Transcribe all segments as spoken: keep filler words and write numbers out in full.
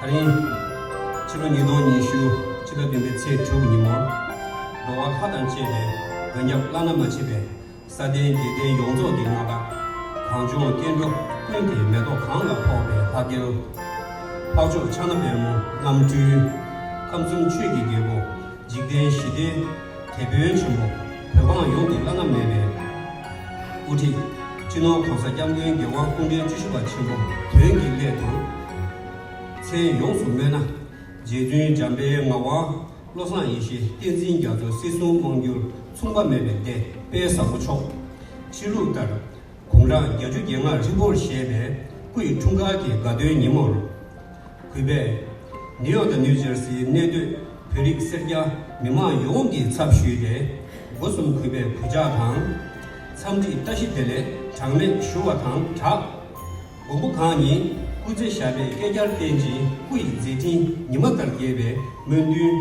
རིང་ཕྱི་ལོ་ཉིས་སྟོང་ཉི་ཤུ་ཕྱི་ཟླ་བདུན་པའི་ཚེས་དྲུག་ཉིན་མོ། འགྲོ་བ་ལྷ་དང་བཅས་པའི་མགོན་སྐྱབས་བླ་ན་མ་མཆིས་པའི་ས་སྟེང་འཇིག་རྟེན་ཡོངས་རྫོགས་ཀྱི་སྔགས་པ་གངས་ལྗོངས་སྐྱེ་འགྲོ་ཀུན་གྱི་མེ་ཏོག་གང་ལ་ཕོག་པའི་ལྷ་སྐལ། འཕགས་མཆོག་ཕྱག་ན་པདྨོ་རྣམ་སྤྲུལ། ཁམས་གསུམ་ཆོས་ཀྱི་རྒྱལ་པོ། འཇིག་རྟེན་ཞི་བདེའི་དེད་དཔོན་ཆེན་པོ། བོད་འབངས་ཡོངས་ཀྱི་བླ་ན་མེད་པའི་དབུ་ཁྲིད། སྤྱི་ནོར་༸གོང་ས་༸སྐྱབས་མགོན་རྒྱལ་དབང་སྐུ་ཕྲེང་བཅུ་བཞི་པ་ཆེན་པོ་དོན་གྱི་སླད་དུ། མཚན་ཡོངས་སུ་སྨོས་ན། རྗེ་བཙུན་འཇམ་དཔལ་ངག་དབང་བློ་བཟང་ཡེ་ཤེས་བསྟན་འཛིན་རྒྱ་མཚོ་སྲིད་གསུམ་དབང་སྒྱུར་མཚུངས་པ་མེད་པའི་སྡེ་དཔལ་བཟང་པོ་མཆོག་ཕྱི་ལུགས་ལྟར། དགུང་གྲངས་བརྒྱད་ཅུ་གྱ་ལྔ་ཧྲིལ་པོར་བཞེས་པའི་སྐུ་ཡི་འཁྲུངས་སྐར་གྱི་དགའ་སྟོན་ཉིན་མོར། གུས་པས་ནིའུ་ཡོག་དང་ནིའུ་ཇར་སིའི་གནས་སྡོད་བོད་རིགས་སེར་སྐྱ་མི་མང་ཡོངས་ཀྱི་ཚབ་ཞུས་ཏེ། སྒོ་གསུམ་གུས་པས་གུས་ཕྱག་དང་། འཚམས་འདྲི་བཀྲ་ཤིས་བདེ་ལེགས་གྲངས་མེད་ཞུ་བ་དང་སྦྲགས། མགོན་པོ་གང་ཉིད་སྐུ་ཚེ་ཞབས་པད་བསྐལ་བརྒྱར་བརྟན་ཅིང་སྐུ་ཡི་མཛད་འཕྲིན་ཉི་མ་ལྟར་རྒྱས་པའི་སྨོན་འདུན་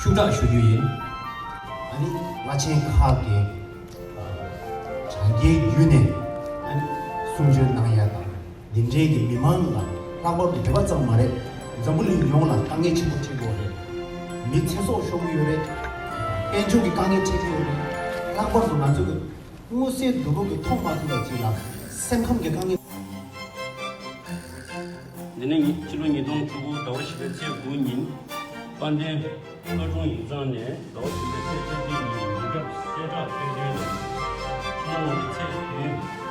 ཤུགས་དྲག་ཞུ་རྒྱུ་ཡིན། ཨ་ནི་བླ་ཆེན་ཁག་གི་གྲངས་ཀའི་བརྒྱུད་ནས། ཨ་ནི། སྐྱོན་གནང་ཡ་དང་། འདི་འདྲའི་གི་མི་མང་ལ་ལྷག་པར་དུ་བོད་པ་ཙམ་མ་རེད། འཛམ་བུ་གླིང་ཡོངས་ལ་དཀའ་ངལ་ཆེན་པོ་འཕྲད་ཀྱི་ཡོད་རེད། མི་ཚེ་སྲོག་ཤོར་གྱི་ཡོད་རེད། དཔལ་འབྱོར་གྱི་དཀའ་ངལ་འཕྲད་ཀྱི་ཡོད་རེད། ལྷག་པར་དུ་ང་ཚོ་གི་མངོན་གསལ་དོད་པོ་གི་མཐོང་མ་ཐུབ་པ་ཅིག་ལ་སེམས་ཁམས་ཀྱི་དཀའ་ངལ། འདི་ནི་ཕྱི་ལོ་ཉིས་སྟོང་བཅུ་དགུ་ཟླ་བ་བཞི་པའི་ཚེས་དགུ་ཉིན་དཔལ་ལྡན། ཀ་གྲོང་ཡིག་ཚང་ནས་ཟླ་བ་བདུན་པའི་ཚེས་བཅོ་བརྒྱད་ཉིན་ཉིན་རྒྱབ་གསལ་བསྒྲགས་སྟོན་དོན་དུ། ཕྱི་ལོ་ནང་གི་ཚེས་བདུན།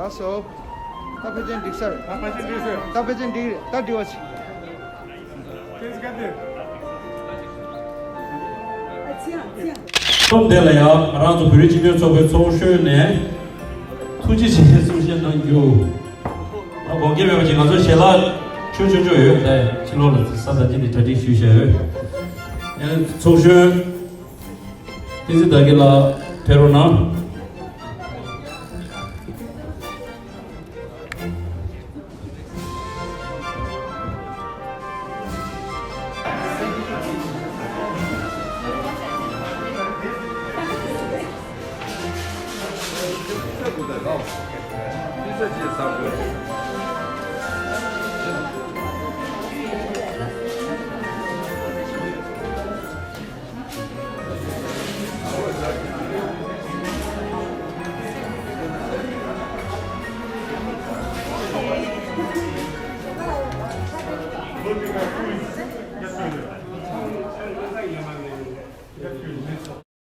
ལགས་སོ། ད་ཕལ་ཆེར་འགྲིག་ས་རེད། ད་ཕལ་ཆེར་འགྲིག་ས་རེད། ད་ཕལ་ཆེར་འགྲིག་རེད། ད་འགྲིག་པ་བྱེད། ཁྲོམ་དེ་ལ་ཡང་ང་རང་ཚོ་བོད་རིགས་སྤྱི་མཐུན་ཚོགས་པའི་ཚོགས་གཞོན་ནས་ཐུགས་རྗེ་ཆེ་གསུང་བཤད་གནང་རྒྱུ། ད་དགོངས་འགལ་མེད་པ་ཞིག་ང་ཚོ་ཞལ་ལག་མཆོད་ཆོག་ཆོག་ཡོད། ད་ཕྱི་ལོགས་ལ་ས་ད་ཅི་ནས་གྲ་སྒྲིག་ཞུས་བཞག་ཡོད། ཡང་ཚོགས་གཞོན་བསྟན་འཛིན་དར་རྒྱས་ལགས་ཕེབས་རོགས་གནང་།